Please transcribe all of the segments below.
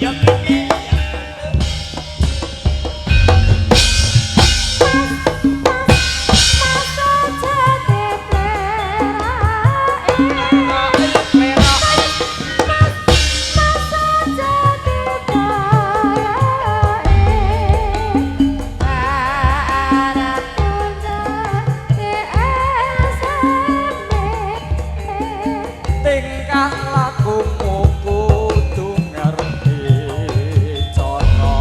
Ya kene. Tingkah lakumu kudu ngerti cara,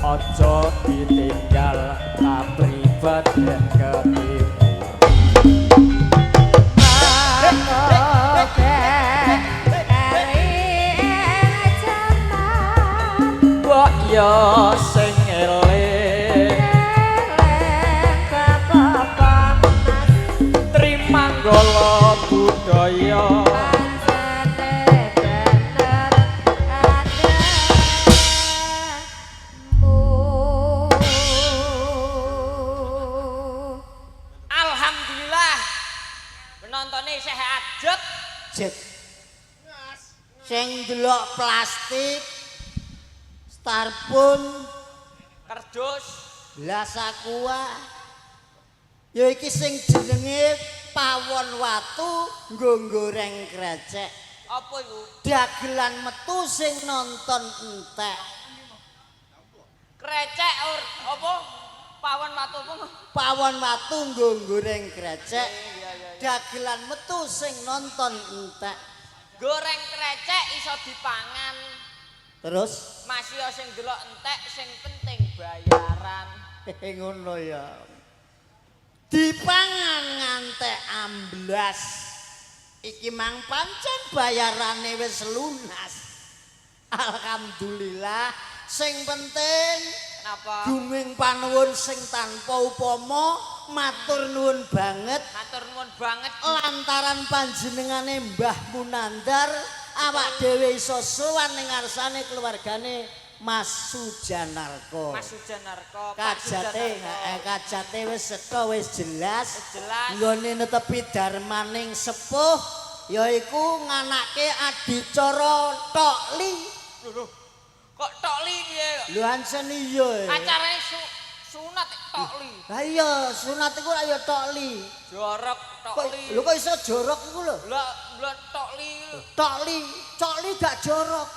aja ditinggal kapribaden ketipu. Mbok yo sing eling trimanggala budaya. Alhamdulillah, penontonnya isih ajeg. Jet. Sing ndelok plastik, starpun, kerdus, gelas aqua. Ya iki sing jenenge pawon watu nggo goreng krecek. Apa iku? Dagelan metu sing nonton entek. Krecek or apa? Pawon watu apa? Pawon watu nggo goreng krecek. Iya. Dagelan metu sing nonton entek. Goreng krecek iso dipangan. Terus Masih sing delok entek, sing penting bayaran. Ngono ya. Dipangan ngantek amblas. Iki mang pancen bayarane wis lunas. Alhamdulillah, sing penting Kenapa? guming panuwun sing tanpa upama, matur nuwun banget Matur nuwun banget. Lantaran panjenengane Mbah Munandar awak dhewe iso sowan ning ngarsane keluargane Mas Sujanarko. Mas Sujanarko, Pak Kajate Sujanarko. Heeh, kajate wis seta, wis jelas. Wis jelas. Nggone netepi darmaning sepuh yaiku nganake adicara tokli. Lho, kok tokli piye? Lho, ancen iya. Acarane sunat tokli. Lah iya, sunat iku lak ya tokli. Jorok Kok tokli. lho, kok iso jorok iku lho? Lah, lah tokli. Tokli, tokli gak jorok.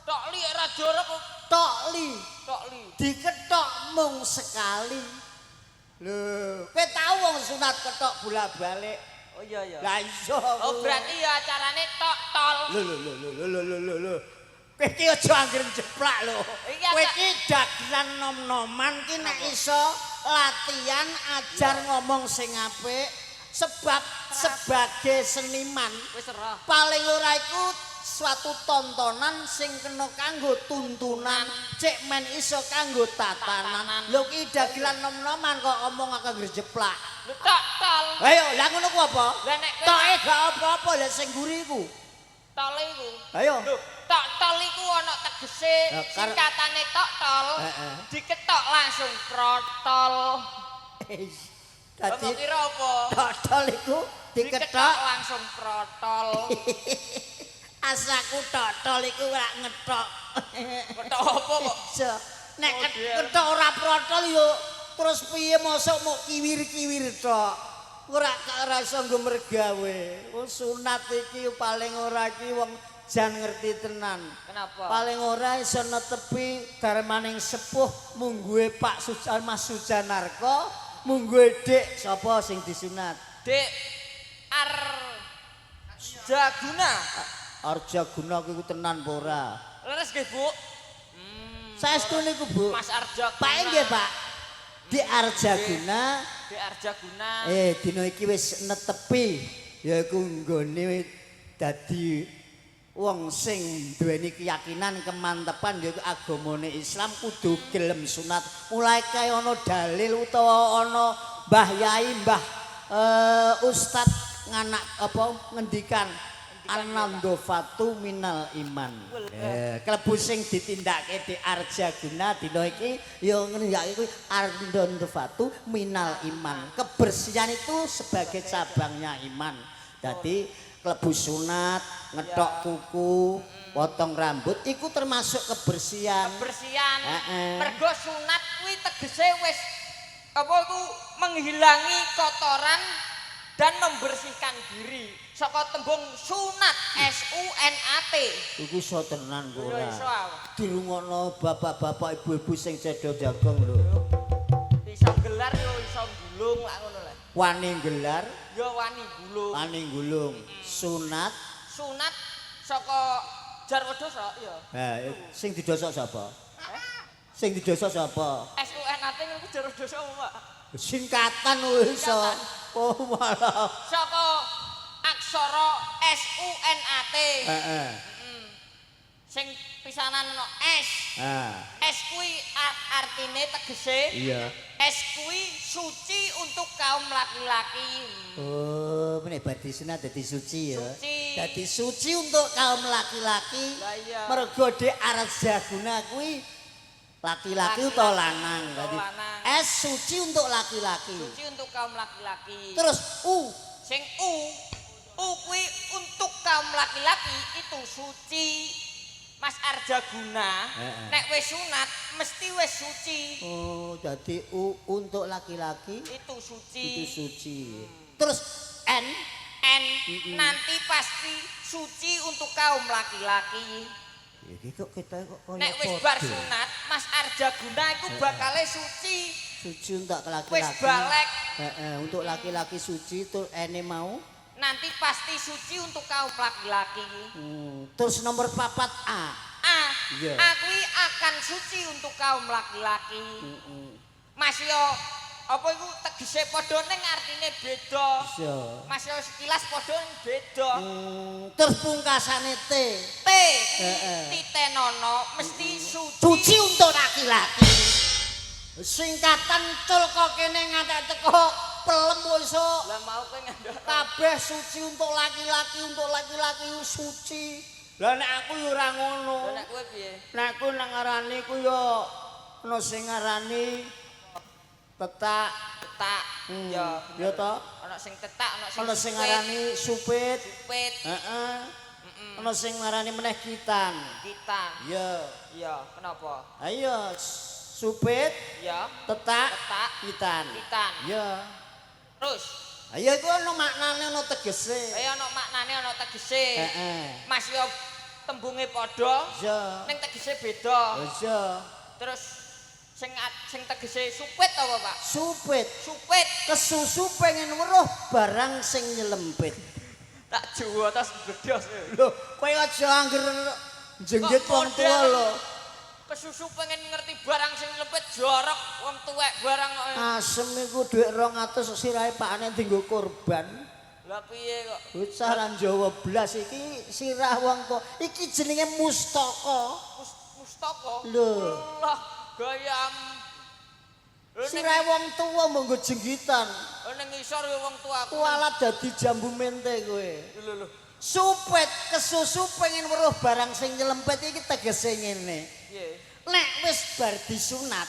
Tokli ora jorok kok. Tokli Tokli. Diketok mung sekali. Lho, kowe tau wong sunat ketok bolak-balik? Oh iya. Lah iya. Oh, berarti ya acarane tok tol. Lho lho lho lho lho lho lho lho. Kowe iki aja anggere jeplak lho. Iki Kowe iki dagelan nom-noman ki nek iso latihan ajar ngomong sing apik, sebab sebagai seniman Wis ora. Paling ora iku suatu tontonan sing kena kanggo tuntunan, cek men iso kanggo tatanan. Tatanan. Lho, ki dagelan nom-noman kok omong akeh jeplak. Lho, tok tol. Ayo, lah ngono ku apa? Lah nek kowe Toke gak apa-apa, lah sing mburi iku. Tol iku. Ayo. Lho, tok tol iku ana tegese, Lah, singkatane tok tol. Diketok langsung protol. Dadi Mbok kira apa? Totol iku Diketok diketok langsung protol. Asaku totol iku ora ngetok. Ketok apa kok? Iso. Nek Oh, dear. ketok ora protol yo terus piye, mosok mok kiwir-kiwir tok. Ora ora iso nggo mergawe. Oh, sunat iki paling ora iki wong jan ngerti tenan. Kenapa? Paling ora iso netepi darmaning sepuh mungguhe Pak Sujan, Mas Sujanarko, mungguhe Dik sapa sing disunat? Dek Arjaguna. Arjaguna kuwi tenan apa ora? Leres nggih, Bu? Saestu niku, Bu. Mas Arjaguna. Pak nggih, Pak. Di Arjaguna. Dek Arjaguna. Eh, dina iki wis netepi yaiku nggone dadi wong sing duweni keyakinan kemantepan yaiku agamane Islam kudu gelem sunat. Mulai kae ana dalil utawa ana Mbah Yai, Mbah ustad nganak apa ngendikan an-nadzafatu minal iman. Klebu sing ditindakake di Arjaguna dina iki ya ngendikake kuwi an-nadzafatu minal iman. Kebersihan itu sebagai cabangnya iman. Dadi Klebu sunat, ngethok kuku, potong rambut iku termasuk kebersihan. Kebersihan. Heeh. Mergo sunat kuwi tegese wis apa iku menghilangi kotoran dan membersihkan diri. Saka tembung sunat, S U N A T. Iku iso tenan kok Yo ora. Iso aku. Dirungokno bapak-bapak, ibu-ibu sing sedo jagong lho. Iso gelar yo iso gulung lak ngono lho. Wani gelar, Yo wani gulung. Wani gulung. Sunat, Sunat saka jarwo dosok ya. Ha, sing didosok sapa? Eh? Sing didosok sapa? S U N A T iku jarwo dosok apa, Pak? Singkatan wis iso. Singkatan. Oh malah. Saka aksara S U N A T. Heeh. Sing pisanan ana S. Ha. S kuwi artine tegese S kuwi suci untuk kaum laki-laki. Oh, nek bar disunat dadi suci ya. Suci. Dadi suci untuk kaum laki-laki. Lah iya. Mergo Dek Arjaguna kuwi laki-laki utawa lanang. Dadi Lanang. S suci untuk laki-laki. Suci untuk kaum laki-laki. Terus U. Sing U, U kuwi untuk kaum laki-laki itu suci. Mas Arjaguna, nek wis sunat mesti wis suci. Oh, dadi U untuk laki-laki Itu suci. Itu suci. Terus N. N nanti pasti suci untuk kaum laki-laki. Iki kok kita kok kaya Nek wis padha. bar sunat, Mas Arjaguna iku bakale suci. Suci untuk laki-laki. Wis balig. Heeh, untuk laki-laki suci itu N mau. Nanti pasti suci untuk kaum laki-laki. Terus nomor 4 A. A. Iya. A kuwi akan suci untuk kaum laki-laki. Mas yo apa iku tegese padha ning artine beda. Iya. Mas yo sekilas padha ning beda. Terus pungkasane T. T titenono mesti suci. Suci untuk laki-laki. Singkatan cul kok kene ngantek teko pelem kok iso. Lah mau kowe ngandhak. Kabeh suci untuk laki-laki suci. Lah nek aku yo ora ngono. Lah nek kowe piye? Nek aku nang ngarani ku yo ana sing ngarani tetak. Tetak. Ya. Ya toh? Ana sing tetak, ana sing Ana sing supit. ngarani supit. Supit. Heeh. Ana sing ngarani meneh kitan. Kitan. Iya. Iya, kenapa? Ayo supit, Ya. tetak, Tetak. kitan. Kitan. Iya. Terus, Ayo iku ana maknane, ana tegese. Ayo ana maknane, ana tegese. Heeh. Mas yo tembunge padha, ning tegese beda. Iya. Terus sing tegese supit apa, Pak? Supit. Supit. Kesusu pengen weruh barang sing nyelempit. Tak juwa tas bledos. Lho, kowe aja angger jenggit Kok wong tuwa model? lho. Kesusu pengen ngerti barang sing lempit, jorok wong tuwek barang kok. Asem iku dhuwit 200 sirahe pakane dienggo korban. Lah piye kok? Bocah ra Jawa blas iki sirah wong tuwa. Iki jenenge mustaka. Mustaka. Lho. Lah gayam. Lho, ning Sirahe wong tuwa monggo jenggitan. Ning ngisor ya wong tuaku. Kualat dadi jambu mente kowe. Lho lho. Supit kesusu pengen weruh barang sing nyelempit iki tegese ngene. Piye? Nek wis bar disunat,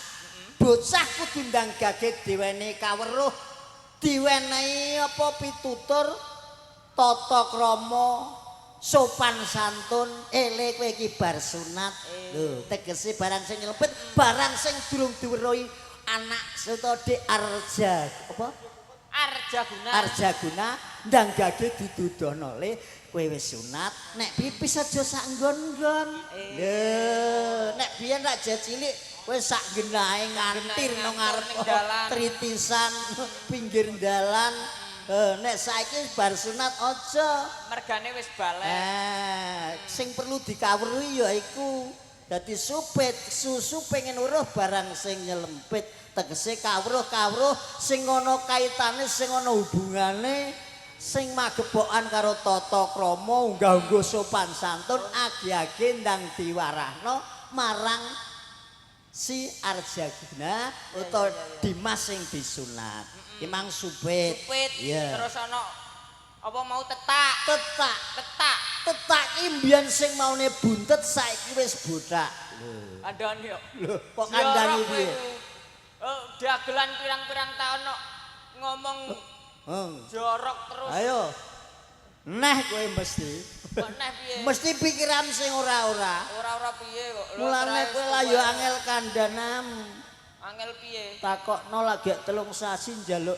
bocah kudu ndang gage diwenehi kaweruh, diwenehi apa pitutur, tata krama, sopan santun, ele kowe iki bar sunat. Lho, tegese barang sing nyelempit, barang sing durung diweruhi anak utawa Dik Arja, apa? Arjaguna. Arjaguna ndang gage didudono le kowe wis sunat, nek pipis aja sak nggon-nggon. Lho, nek biyen rak cilik kowe sak genahe ngantir nang ngarep ning dalan. Tritisan pinggir dalan. Eh, nek saiki bar sunat aja. Mergane wis balig. Eh, sing perlu dikawruhi ya iku. Dadi supit susu pengen weruh barang sing nyelempit, tegese kawruh-kawruh sing ana kaitane, sing ana hubungane, sing magebokan karo tata krama, unggah-ungguh, sopan santun, agi-agi ndang diwarahno marang si Arjaguna utawa Dimas sing disunat. Ki mang supit. Supit. Iya. Terus ana apa mau tetak? Tetak. Tetak. Tetak ki mbiyen sing maune buntet saiki wis botak. Lho. Kandhane yo. Lho, kok kandhani Jorok piye? kowe. Oh, dagelan pirang-pirang tahun kok ngomong jorok terus. Ayo. Neh kowe mesti. Kok neh piye? Mesti pikiran sing ora-ora. Ora-ora piye kok. Lho, Mulane terus kowe lah yo angel kandhanam. Angel piye? Takokno lagi 3 sasi njaluk.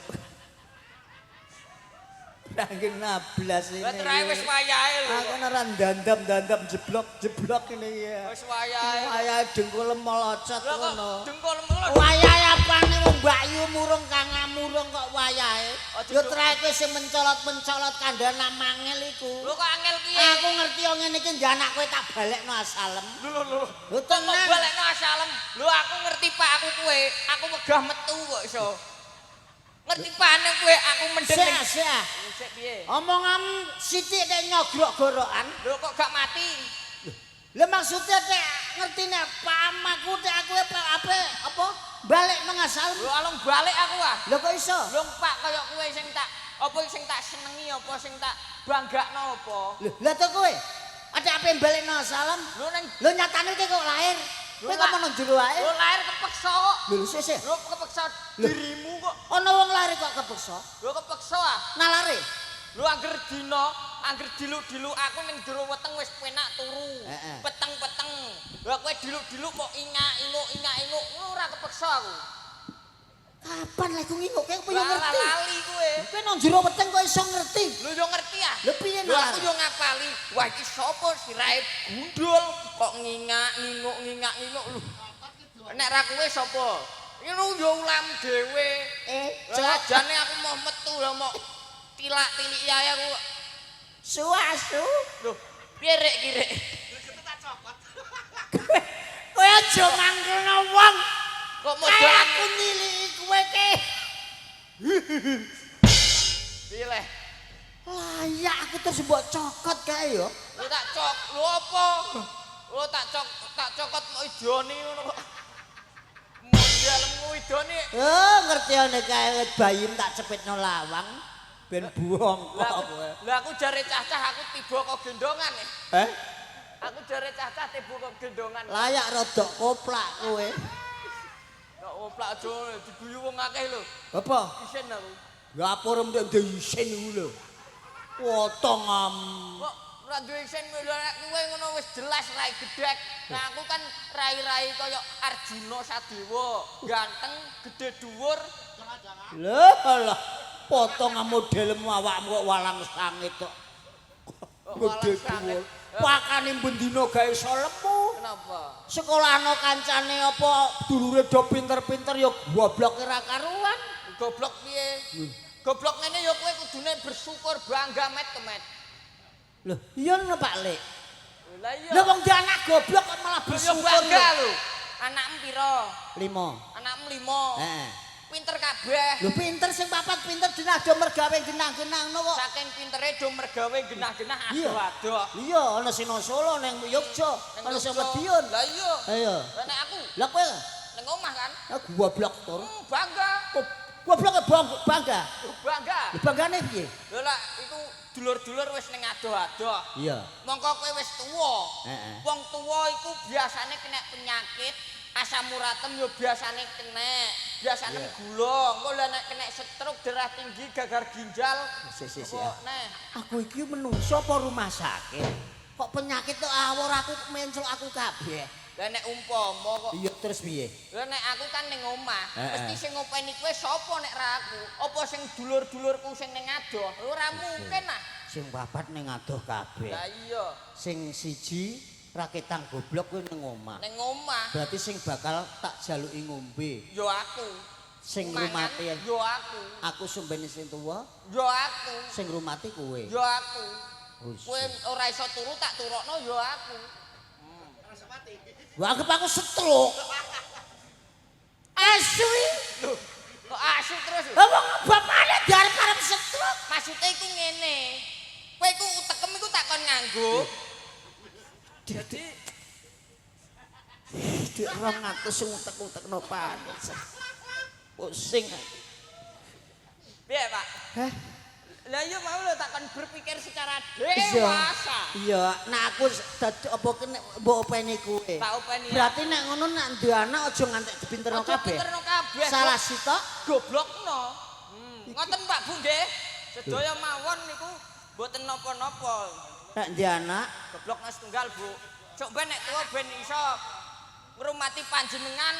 Nanging nablas ini. Lah terae wis wayahe lho. Aku ora dandam-dandam jeblok-jeblok ini ya. Wis wayahe. Wayahe dengkul melocot Lah kok ngono. dengkul melot. Wayahe apane wong Mbak Yu murung kang murung kok wayahe. Aja Yo terae kowe sing mencolot-mencolot kandhane mangel iku. Lho kok angel piye? Aku ngerti yo ngene iki ndak anak kowe tak balekno asalem. Lho lho lho. Lho Kok mau tenan. balekno asalem? Lho aku ngerti Pak aku kowe, aku wegah metu kok iso. Ngerti pane kowe aku mendeng. Sik sik. Sik piye? Omongan sithik nek nyogrok gorokan. Lho kok gak mati? Lha maksudnya nek ngerti nek paham aku nek aku apa apa apa balik nang asalem. Lho alung balik aku ah. Lho kok iso? Lho Pak kaya kowe sing tak apa sing tak senengi apa sing tak banggakno apa? Lho lah to kowe. Ada apa yang balik nang asalem? Lho nang Lho nyatane kowe kok lahir. Kowe kok mono jero wae. Lho lahir kepeksa kok. Lho sik sik. Lho kepeksa dirimu kok. Ana wong lahir kok kepeksa. Lho kepeksa ah. Nalare. Lho angger dina, angger diluk-diluk aku ning jero weteng wis penak turu. Heeh. Peteng-peteng. Lah kowe diluk-diluk kok ingak-inguk ingak-inguk ngono ora kepeksa aku. Kapan lek nginguk kowe yo Lah ngerti. lali kowe. Kowe nang jero weteng kok iso ngerti. Lho yo ngerti ah. Lho piye Lho aku nalare? yo ngapali. Wah iki sapa sirahe gundul kok ngingak nginguk ngingak nginguk lho. Nek ra kowe sapa? Iki yo ulam dhewe. Eh, Lah jane aku mau metu lho mau tilak-tiliki ae aku. Suasu. Lho, piye rek ki rek? Kowe aja mangkelno wong. Kok Kayak modal aku niliki kowe ke. Piye leh? Layak aku terus mbok cokot kae yo. Lho tak cok, lho apa? Lho tak cok, tak cokot mau idoni ngono kok. Modelmu idoni. Oh, ngerti nek kae bayi tak cepetno lawang ben buang Lah kok aku, kowe. lah aku jare cah-cah aku tiba kok gendongan. Eh? Aku jare cah-cah tiba kok gendongan. Layak rodok koplak kowe. Kok oplak aja diguyu wong akeh lho. Apa? Isin aku. Ya apa rem ndek isin iku lho. Potong am. Kok ora duwe isin lho nek kowe ngono wis jelas rai gedhek. Nah aku kan rai-rai kaya Arjuna Sadewa, ganteng, gede dhuwur. Lho lah, potong modelmu awakmu kok walang sangit kok. Kok Gede walang sangit. dhuwur. Pakane bendina gawe iso lemu. Kenapa? Sekolahno kancane apa dulure do pinter-pinter ya goblok ora karuan. Goblok piye? Goblok ngene ya kowe kudune bersyukur bangga met kemet. Lho, iya ngono Pak Lek. Lah iya. Lho wong dia anak goblok kok malah Lho, ya bersyukur. bangga lho. Anakmu pira? Lima. Anakmu 5. Heeh. Pinter kabeh. Lho pinter sing papat pinter dinah do mergawe genah-genahno kok. Saking pintere do mergawe genah-genah Iya. adoh-adoh. Iya, ana sing nang Solo, nang Yogya, Nang ana sing Yogya. Madiun. Lah iya. Ayo. Lah nek aku Lah kowe ning omah kan. ah, goblok tur. Bangga. Kok goblok e bangga. Bangga. Lho banggane piye? Lho lah iku dulur-dulur wis ning adoh-adoh. Iya. Mongko kowe wis tuwa. Heeh. Wong tuwa iku biasane kena penyakit, asam uratem yo biasane kena, biasane Iya. gula, engko lah nek kena stroke, darah tinggi, gagal ginjal. Sik sik sik. Kok neh. Aku iki menungso apa rumah sakit? Kok penyakit tok awor aku mencul aku kabeh. Lah nek umpama kok Iya terus piye? Lah nek aku kan ning omah, Heeh. mesti sing ngopeni kowe sapa nek ra aku? Apa sing dulur-dulurku sing ning adoh? Ora mungkin ah. Sing papat ning adoh kabeh. Lah iya, Sing siji raketang goblok kuwi ning omah. ning omah Berarti sing bakal tak jaluki ngombe. ya aku. Sing Mangan, rumate ya aku. aku sumbene sing tuwa, Ya aku. sing rumate kowe. Ya aku. Wis. Kowe ora iso turu tak turokno ya aku. Wah, anggap aku stroke. Asu iki. Lho, kok asu terus? Lah wong bapakne diarep-arep stroke. Maksude iku ngene. Kowe iku utekem iku tak kon nganggo. Jadi Dik 200 sing utek-utekno panas. Pusing. Piye, Pak? Heh? Lah iya mau lho tak kon berpikir secara Iya. dewasa. Iya, nek aku dadi apa kene mbok openi kowe. Tak openi. Berarti nek ngono nek duwe anak aja ngantek dipinterno Aja kabeh. pinterno kabeh. Salah sitok goblokno. Ngoten Pak Bu nggih. Sedaya mawon niku Mboten napa-napa. Nek ndi anak? Goblok nang setunggal, Bu. Sok ben nek tuwa ben iso ngrumati panjenengan,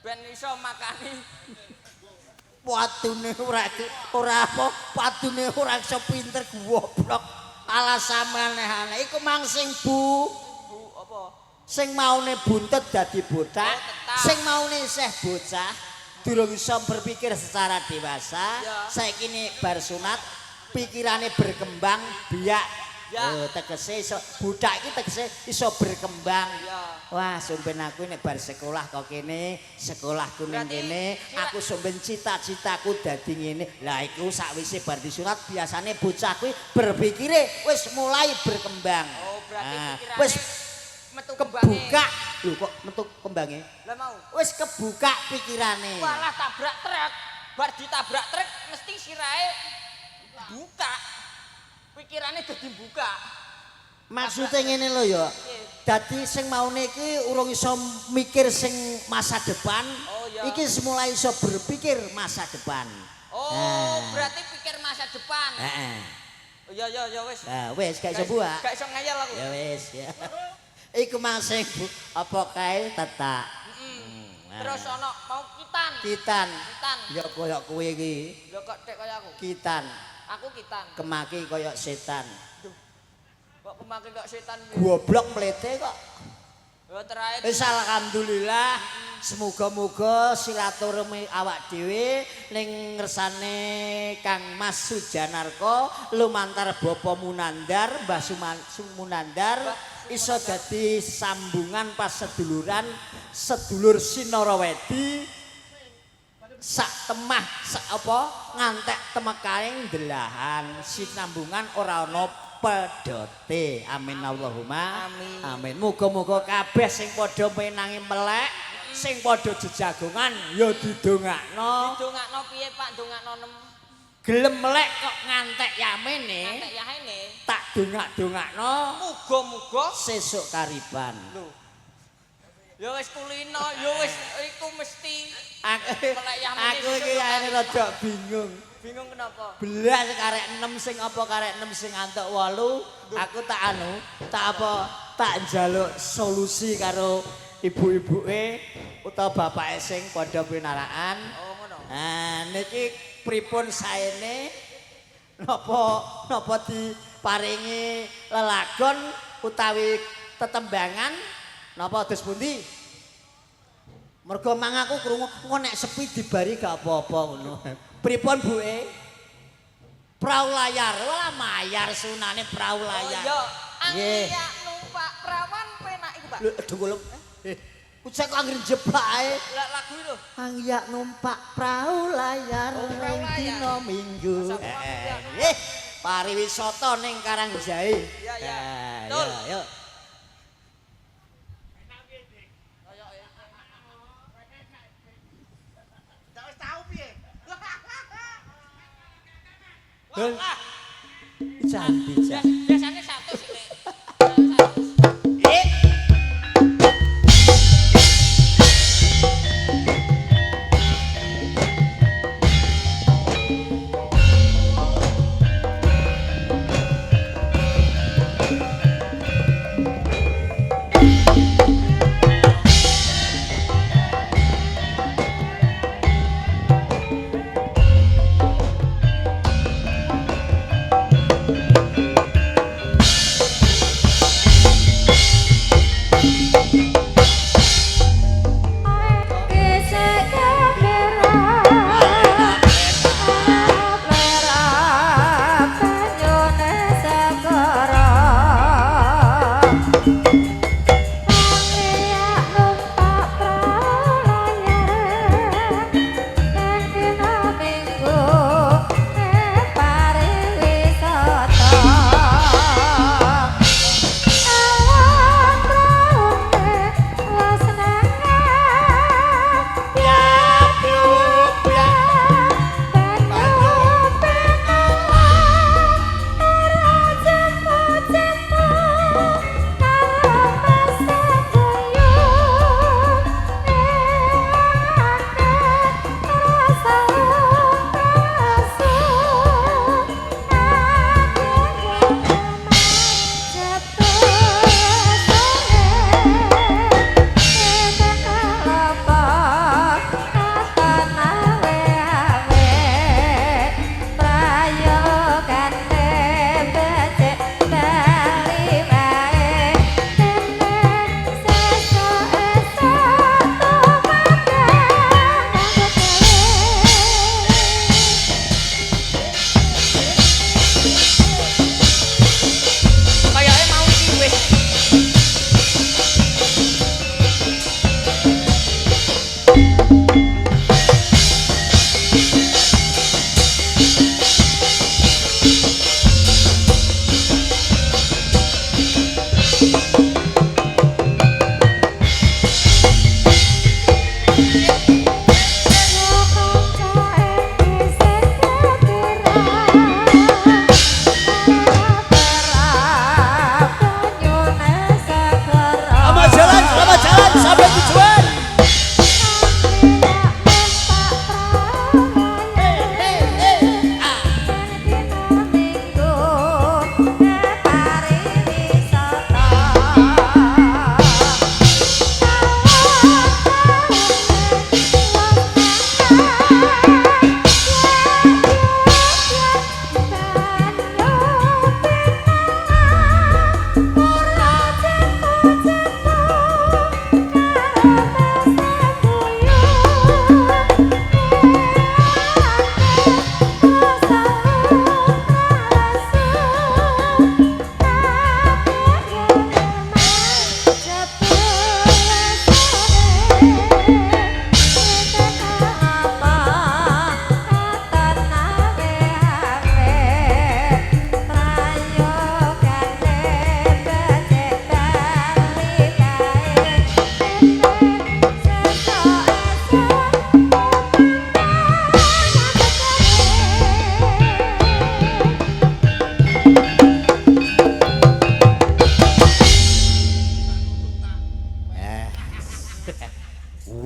ben iso makani. Padune ora ora apa, padune ora iso pinter goblok. Alasan aneh-aneh iku mang sing Bu, Bu apa? Sing maune buntet dadi botak, Oh, tetap. Sing maune isih bocah durung iso berpikir secara dewasa, saiki nek bar sunat pikirane berkembang biak. Ya. Oh, tegese iso budak iki tegese iso berkembang. Ya. Wah, sumben aku nek bar sekolah kok kene, sekolahku ning Berarti kene, aku sumben cita-citaku dadi ngene. Lah iku sakwise bar disunat biasane bocah kuwi berpikire wis mulai berkembang. Oh, berarti Nah, pikirane wis metu kembange. kebuka. Lho kok metu kembange? Lah mau. Wis kebuka pikirane. Walah tabrak truk. Bar ditabrak truk mesti sirahe buka. Pikirane dadi buka. Maksudnya ngene lho ya. Dadi sing maune iki urung iso mikir sing masa depan, Oh, iya. iki wis mulai iso berpikir masa depan. Oh, Nah. berarti pikir masa depan. Heeh. Oh, iya iya ya wis. Lah wis gak iso buak. Gak iso ngeyel aku. Ya wis ya. Iku mang sing apa kae tetak. Heeh. Terus ana mau kitan. Kitan. Kitan. Ya koyo kowe iki. Lho kok tek kaya aku. Kitan. Aku kitan. Kemaki koyo setan. Duh. Kok kemaki kok setan piye? Goblok mlete kok. Ya terakhir. Wis alhamdulillah, semoga-moga silaturahmi awak dhewe ning ngersane Kang Mas Sujanarko lumantar Bapak Munandar, Mbah Sumunandar iso dadi sambungan pas seduluran sedulur Sinarawedi sak temah sak apa ngantek temekaing delahan sinambungan ora ana pedote. Amin Allahumma Amin. Amin. Muga-muga kabeh sing padha menangi melek, sing padha jejagongan ya didongakno. Didongakno piye Pak? Dongakno nem. Gelem melek kok ngantek yamene, Ngantek yahene. tak dongak-dongakno Muga-muga sesuk kariban. lho. Ya wis kulino, ya wis iku mesti Aku Melek yamene aku iki sesuk ae rada bingung. Bingung kenapa? Belas karek 6 sing apa karek 6 sing antuk 8, aku tak anu, tak apa tak njaluk solusi karo ibu-ibuke utawa bapake sing padha pinarakan. Oh ngono. Nah, niki pripun saene? Napa napa diparingi lelagon utawi tetembangan napa dos pundi? Mergo mang aku krungu engko nek sepi dibari gak apa-apa ngono. Pripun buke? Prau layar, walah mayar sunane prau Oh layar. iya, Nggih. Anglia numpak prawan penak iku, Pak. Lho aduh kula. Ucek kok anggere jeblak ae. Lah lagu itu. Angya numpak prau layar Oh, prau layar. dina Minggu. Masa aku Pariwisata ning Karangjahe. Iya, iya. Nah, Betul. Yo, yo. Dul. Wah, Cantik, Cak. biasanya 100 ini. 100. Eh.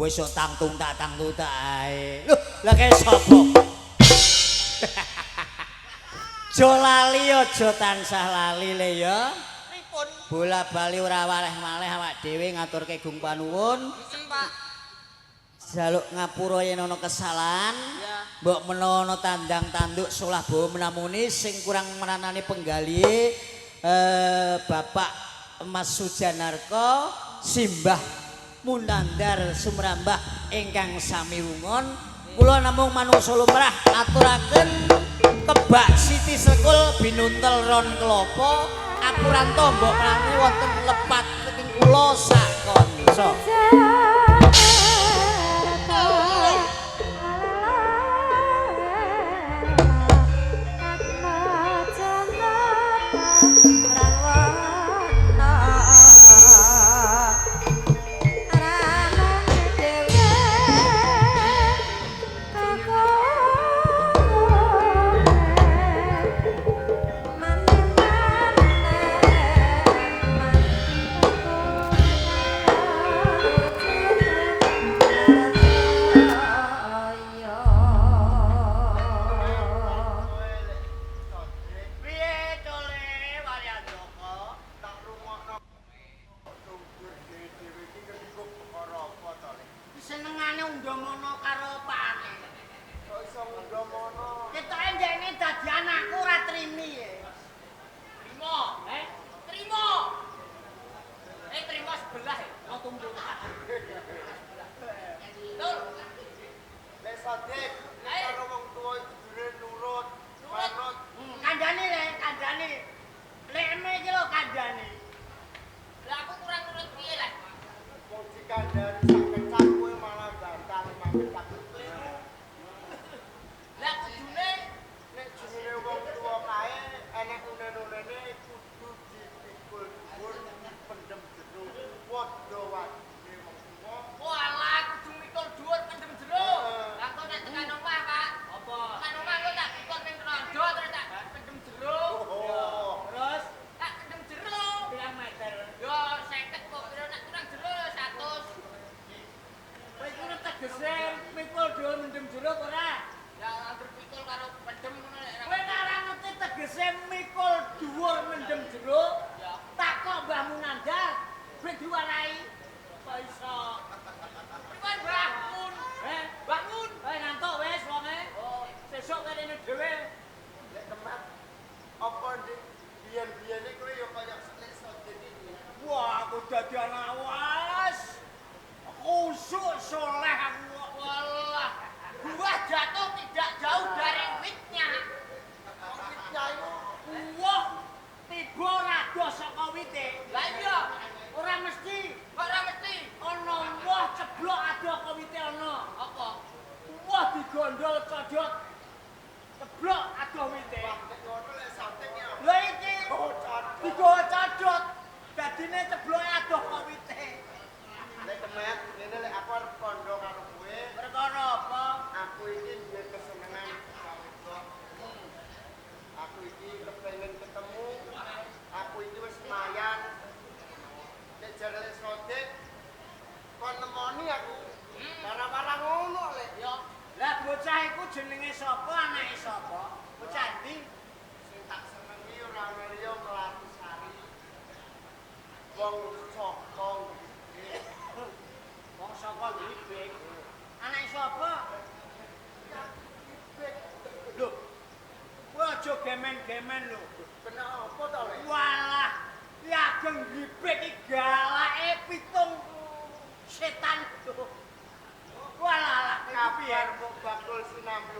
Wis kok tangtung tak ae. Loh, lah kae sapa? Aja lali, aja tansah lali le ya. Pripun? Bola-bali ora waleh-maleh awak dhewe ngaturke gung panuwun. Pak. Jaluk ngapura yen ana kesalahan. Ya. Mbok menawa ana tandang tanduk solah bawa menamuni sing kurang meranani penggalihe Bapak Mas Sujanarko Simbah Munandar Sumrambah ingkang sami wungon. Kula namung manungsa lumrah aturaken kebak siti sekul binuntel ron klopo apuranto mbok menawi wonten lepat ing kula sak kanca. Piye tole Waryandaka? Tak rungokno tunggur dhewe-dhewe iki ngendika perkara apa to, Le? Senengane undamono karo pakane. Kok iso ngundamono? Ketoke ndekne dadi anakku ora trimi e. Trimo, eh? Trimo. Eh trimo sebelah ya. Mau tunggu. Betul. Lek Sodik, nek karo wong tuwa iku kudune nurut, manut. Kandhane le, kandhane. Lekme iki lho kandhane. Lah aku kurang nurut piye lah? Wong dikandhani sak kecap kowe malah bantah limang kecap. Kliru. Lah kudune Nek jenenge wong tuwa kae enek unen-unene kudu dipikul dhuwur, pendem jero. Padha wadine wong tuwa. Walah kudu mikul dhuwur pendem jero. Lah kok nek tekan omah, Pak? Apa? Tekan omah kok tak pikul ning rondo terus tak pendem jero. Oh. Terus Tak pendem jero. pirang meter? Yo 50 kok piro nek kurang jero yo 100. Kowe iku tegese mikul dhuwur mendem jero apa ora? Ya anggere pikul karo pendem ngono nek Kowe nek ora ngerti tegese mikul dhuwur mendem jero, Ya. takok Mbah Munandar ben diwarai. Kok iso? Pripun Mbah Mun? Eh, Mbah Mun. kowe ngantuk wis wonge. Oh, Sesuk kene dhewe. Lek kemat apa ndik biyen-biyene kowe ya kaya Lek Sodik iki. Wah, aku dadi anak awas. Khusuk soleh aku kok. walah. Buah jatuh tidak jauh dari witnya. Wong witnya iku Wah, tiba ora doh saka wite. Lah iya, Ora mesti kok ora mesti. ana woh ceblok adoh ka wite ana. Apa? Woh digondol codot. Ceblok adoh wite. wah nek ngono Lek Sodik ya. Lha iki Oh, cocok. digawa codot. Dadine cebloke adoh ka wite. Lek kemet ngene lek aku arep kandha karo kowe, Perkara apa? aku iki duwe kesenengan bocah wedok. Aku iki kepengin ketemu, aku iki wis mayan. Nek jare Lek Sodik kon nemoni aku. Para-para ngono lek. Yo, Lah bocah iku jenenge sapa, anake sapa? Bocah ndi? Sing tak senengi ora ana liya Melati Sari. Wong saka ngriki. Wong saka Gribik. Anake sapa? Gribik. Lho. Kowe aja gemen-gemen lho. Kena apa to, Lek? Walah, Ki Ageng Gribik iki galake pitung setan. Walah, lah, iku piye? Kabar mbok bakul sinambi